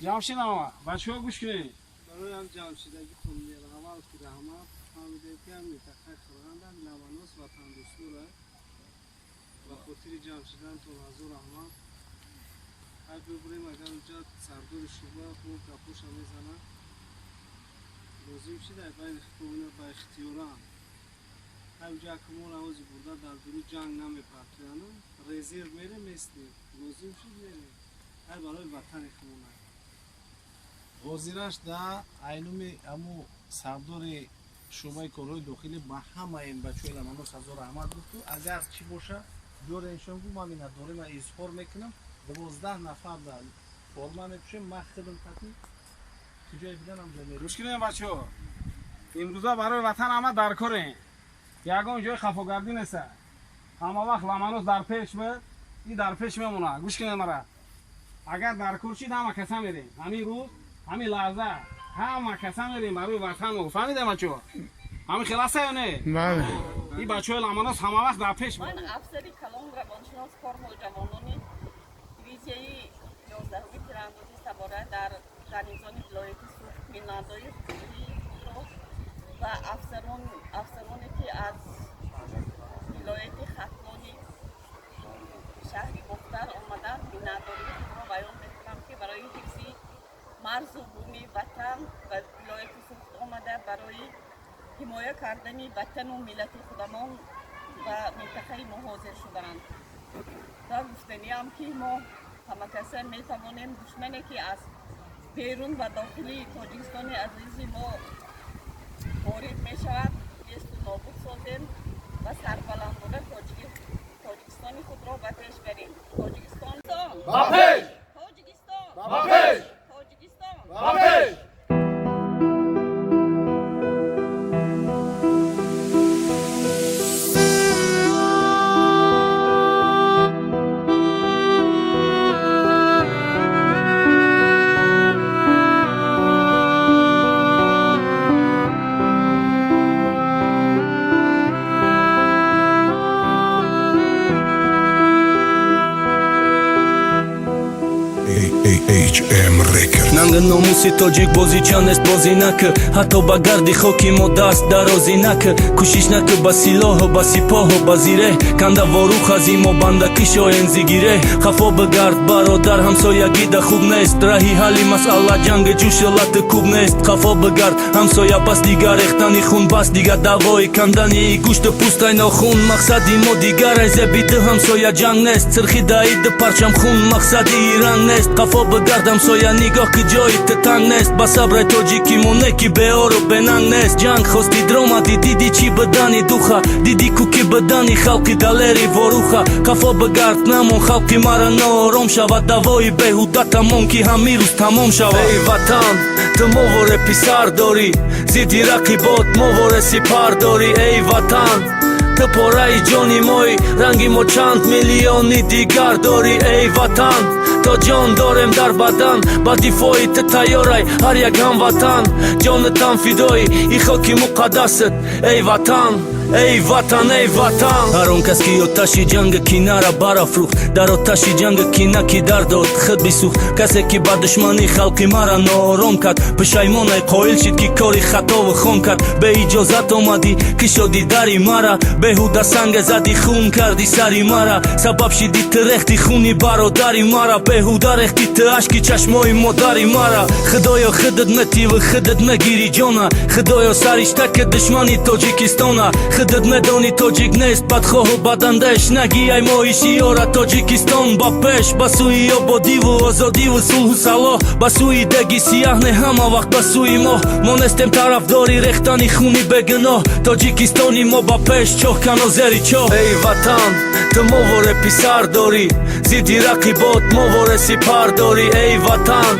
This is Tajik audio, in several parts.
Ҷамшид, ама бачаҳо, гӯш кунед. Барои ҳам ҷамъшидагитон аввал ки раҳмат. Фаҳмидем, ки ҳам минтақаи Қурғанда Ламанос ватандӯстора. Ба хотири ҷамъ шиданатон ҳазор раҳмат. Ҳай, бибурем, агар унҷа сардори шӯъба бо гапоша мезанад, лозим шида байни худмона ба ихтиёрам. Ҳай, унҷа акмона ҳози бурда дар дури ҷанг намепартояну резерв мерем, местем, лозим шуд, мерем. Ҳай, барои ватани худмона. Ҳозираш да айнуми ҳаму сардори шӯъбаи корҳои дохилӣ ба ҳамаи бачаҳои Ламанос ҳазор раҳмат гуфту, агар чӣ боша, биёреншон, гу ман миннатдорима изҳор мекунам. 12 нафар да форма мепӯшем, ман хидм кати куҷое бидан, ҳамҷо мерем. Гӯш кунед, бачаҳо, имрӯза барои ватан ҳама дар корем, ягон ҷои хафогардӣ неста. Ҳама вақт Ламанос дар пеш буд и дар пеш мемонад. Гӯш кунед мара, агар дар кор шид, ҳама каса мерем. Ҳамин рӯз, ҳамин лаҳза ҳама каса мерем барои ватану. Фаҳмидем, бачаҳо? Ҳамин хел аста ё не? Бале. И бачаҳои Ламанос ҳама вақт дар пеш. Ман афсари калон, равоншинос, корҳо ҷавонони дивизияи 11-уми тирандози савора дар гарнизони вилояти Суғд миннатдории худро ва афсароне, ки аз вилояти Хатлони шаҳри Бохтар омаданд, миннатдории худро баён мекунам, ки барои ҳифзи марзу буми ватан ба вилояти Суғд омада, барои ҳимоя кардани ватану миллати худамон ба минтақаи мо ҳозир шудаанд. Ва гуфтаниам, ки мо ҳамакаса метавонем душмане, ки аз берун ба дохили Тоҷикистони азизи мо ворид мешавад, несту нобуд созем ва сарбаландона Тоҷикистони худро ба пеш барем. Тоҷикистон! Ба пеш! Тоҷикистон! Ба пеш! Тоҷикистон! Ба пеш! HM Records. Нанги номуси тоҷик бозича нест, бозӣ накӣ. Ҳатто ба гарди хоки мо даст дарозӣ накӣ. Кӯшиш накӣ ба силоҳу ба сипоҳу ба зиреҳ. Канда ворух аз мо банда кишоен зигиреҳ. Хафо бигард, бародар, ҳамсоягида хуб нест. Раҳи ҳалли масъала ҷанги ҷӯшу лату кӯб нест. Хафо бигард, ҳамсоя, бас дигар рехтани хун, бас дигар даъвои кандани гӯшту пӯстай нохун. Мақсади мо дигарай, зеби ду ҳамсоя ҷанг нест. Сирхи даиду парчам хун мақсади ранг нест. Қафо бигард, ҳамсоя, нигоҳ ки ҷои ту танг нест. Ба сабрай тоҷики мо не ки беору бенанг нест. Ҷанг хости, дромадӣ, диди чӣ бидани духа, диди ку ки бидани халқи далери воруха. Қафо бигард, намон, халқи мара ноором шавад. Давои беҳуда тамом, ки ҳамин рӯз тамом шавад. Эй ватан, ту моворе писар дорӣ, зидди рақибот моворе сипар дорӣ. Эй ватан, ту пораи ҷони мои, ранги мо чанд миллиони дигар дорӣ. Эй ватан, то ҷон дорем дар бадан, ба дифои ту тайёрай ҳар як ҳамватан. Ҷону тан фидои и хоки муқаддасат, эй ватан, эй ватан, эй ватан. Ҳар он кас ки оташи ҷанги кинара барафрӯхт, дар оташи ҷанги кина ки дар дод, худ бисӯхт. Касе ки ба душманӣ халқи мара ноором кард, пушаймонай, қоил шид, ки кори хатову хом кард. Беиҷозат омадӣ, кишодӣ дари мара, беҳуда санга задӣ, хун кардӣ сари мара. Сабаб шидӣ ту рехти хуни бародари мара, беҳуда рехти ту ашки чашмои модари мара. Худоё, худат метиву худат мегирӣ ҷона. Худоё, саришта ки душмани Тоҷикистона. Худат медонӣ, тоҷик нест бадхоҳу бадандеш. Наги ай моҳи шиёра Тоҷикистон ба пеш, ба сӯи ободиву озодиву сулҳу салоҳ, ба сӯи деги сияҳ не, ҳама вақт ба сӯи моҳ. Мо нестем тарафдори рехтани хуни бегуноҳ. Тоҷикистони мо ба пеш, чоҳ кано зери чоҳ. Эй ватан, ту моворе писар дорӣ, зидди рақибот моворе сипар дорӣ. Эй ватан,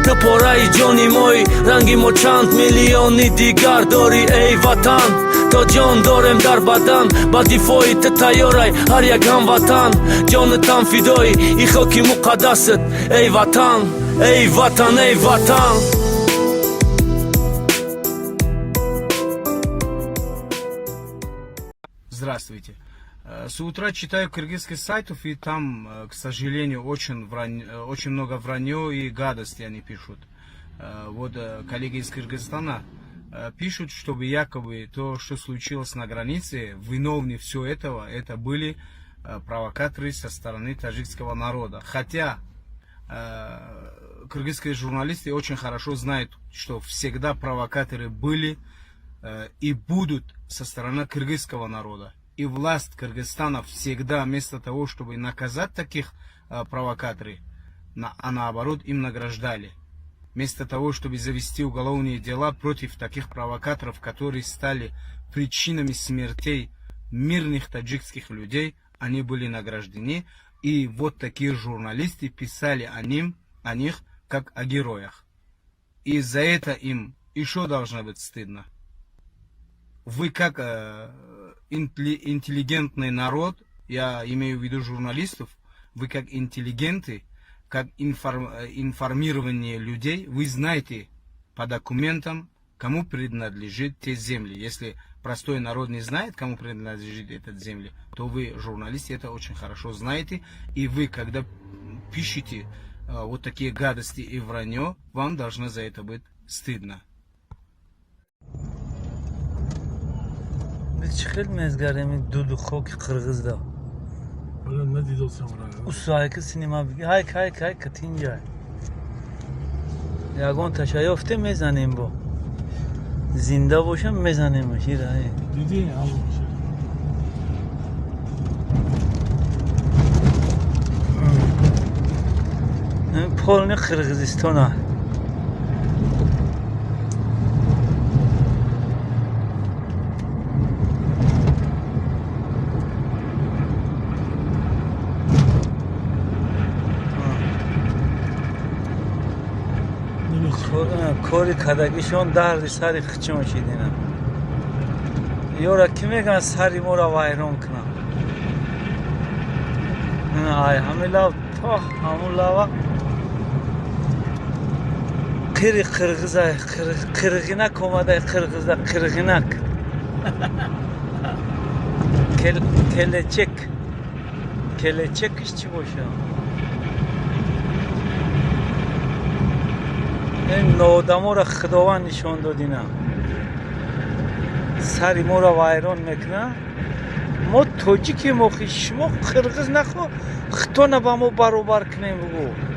ту пораи ҷони мои, ранги мо чанд миллиони дигар дорӣ. Эй ватан, то ҷон дорем дар бадан, ба дифои ту тайёрай ҳар як ҳамватан. Ҷону тан фидои и хоки муқаддасат, эй ватан, эй ватан, эй ватан. Здравствуйте. С утра читаю кыргызских сайтов, и там, к сожалению, очень много вранье и гадости они пишут. Вот коллеги из Кыргызстана пишут, чтобы якобы то, что случилось на границе, виновны все этого, это были провокаторы со стороны таджикского народа. Хотя кыргызские журналисты очень хорошо знают, что всегда провокаторы были и будут со стороны кыргызского народа. И власть Кыргызстана всегда, вместо того, чтобы наказать таких провокаторов, а наоборот им награждали. Вместо того, чтобы завести уголовные дела против таких провокаторов, которые стали причинами смертей мирных таджикских людей, они были награждены. И вот такие журналисты писали о них как о героях. И за это им еще должно быть стыдно. Вы как интеллигентный народ, я имею в виду журналистов, вы как интеллигенты, как информирование людей, вы знаете по документам, кому принадлежит те земли. Если простой народ не знает, кому принадлежит эта земля, то вы, журналисты, это очень хорошо знаете. И вы, когда пишете вот такие гадости и вранье, вам должно за это быть стыдно. Чӣ хел мезгарем дуду хоки қирғизда. Усайка синема биги, ҳайк, ҳайк, ҳайк, тинҷай. Ягон таша ёфте, мезанем, бо зинда бошам мезанем. Ира. Диди? Полный Қирғизистона. Кори кардагишон дарди сари хичон шидина. Ёра ки мегӯянд, сари моро вайрон кунам. Ай ҳами лав то ҳамун лава қири қирғиза, қирғинак омадай, қирғиза қирғинак, келечек, келечекиш чӣ боша? Ин ноодаморо Худованд нишон додина, сари моро вайрон мекунад. Мо тоҷикем охи, шумо қирғиз нахо хитона ба мо баробар кунем, бугӯ.